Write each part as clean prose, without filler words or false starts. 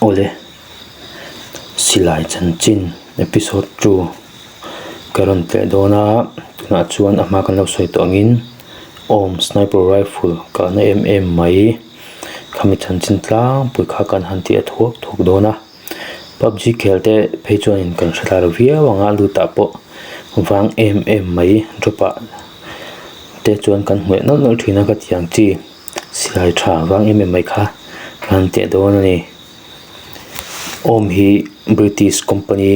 Awle, silai chanchin episode 2 ka rawn tleh dawn a, tunah chuan a hma kan lo sawi tawh angin awm sniper rifle kahna em em mai khami chanchin tlangpui kha kan han tih a thuak thuak dawn a, pubg khel te phei chuanin kan hre thla lo viau ang a lutah pawh vang em em mai drop ah te chuan kan hmuh nawlh nawlh thin a ka ti ang chi. Silai tha vang em em mai kha ka han teh dawn a ni. Awm hi British company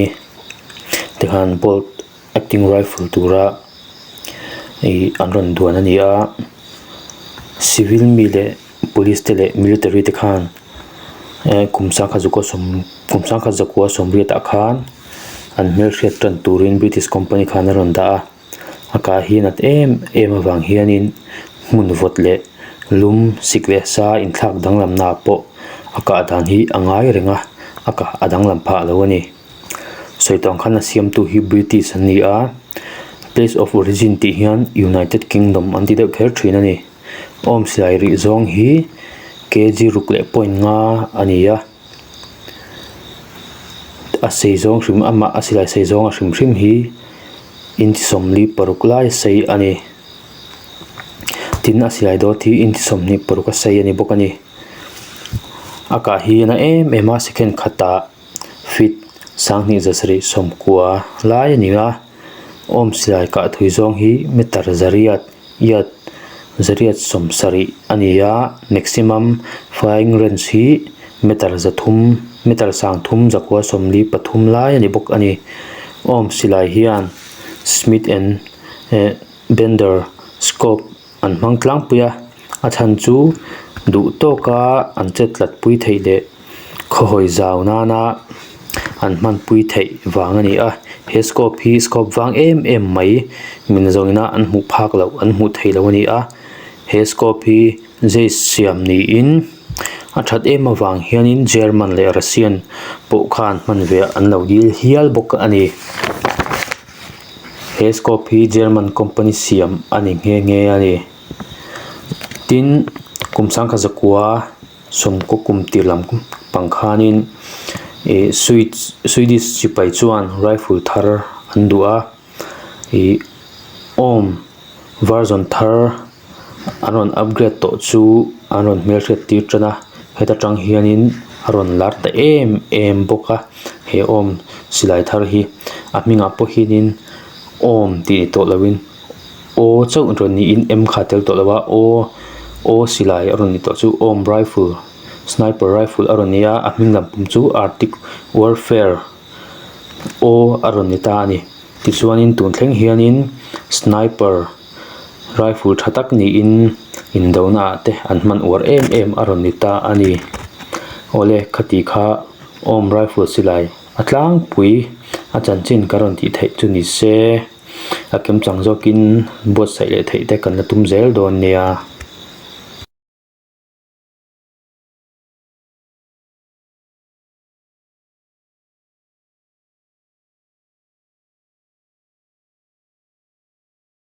te khan bolt acting rifle tura ih an rawn duan a ni a. Civil mi leh police te leh military te khan eh kum sangkhat zakua sawm kum sangkhat zakua sawmriat ah khan an hmelhriat tan turin British company khan a rawn dah a. A kah hi nat em em avang hianin hmun vawt leh lum sik leh sa inthlak danglamna ah pawh a kah dan hi a ngai reng a, a kah a danglam phah lo a ni. Sawi tawng khan a siamtu hi British an ni a, place of origin tih hian United Kingdom an ti deuh kher thin a ni. Awm silai rih zawng hi kg ruk leh point nga a ni a. A sei zawng hrim amah a silai sei zawng a hrim hrim hi inch 45 lai a sei a ni tin a silai dawt hi inch 26 a sei a ni bawk a ni a kah hi a na em em a second khatah feet 2790 lai a ni a awm silai kah thui zawng hi meter zariat yard 170 a ni a, maximum firing range hi meter 300 meter 3343 lai a ni bawk a ni. Awm silai hian Smith and eh Bender scope an hmang tlangpui a, a chhan chu duh tawka an chet tlat pui theih leh khawhawi zau nana an hmanpui theih vang a ni a he scope hi scope vang em em mai min zawngin a an hmuh phak loh an hmuh theih loh a ni a he scope hi zeiss siam niin a that em avang hianin German leh Russian pawh khan hman ve an lo dil hial bawk a ni he scope hi German company siam a ni nghe nghe a ni tin kum sangkhat zakua. Sawmkaw kum tir lam pang khanin ih Swedish sipai chuan rifle thar an duh a ih awm version thar an rawn upgrade tawh chu an rawn hmelhriat tir tan a heta tang hianin a rawn lar ta em em bawk a he awm silai thar hi a hmingah pawh hianin awm tih ni tawh lovin. Aw chauh rawn niin em kha a tel tawh lo a aw aw silai a rawn ni tawh chu awm rifle sniper rifle a rawn ni a a hming lam pum chu arctic warfare aw a rawn ni ta a ni tichuanin tun thleng hianin sniper rifle tha tak niin indona ah te an hman uar em em a rawn ni ta a ni awle khati kha awm rifle silai a tlangpui a chanchin ka rawn tih theih chu ni se. A kim chang zawkin buatsaih leh theih te kan la tum zel dawn nia.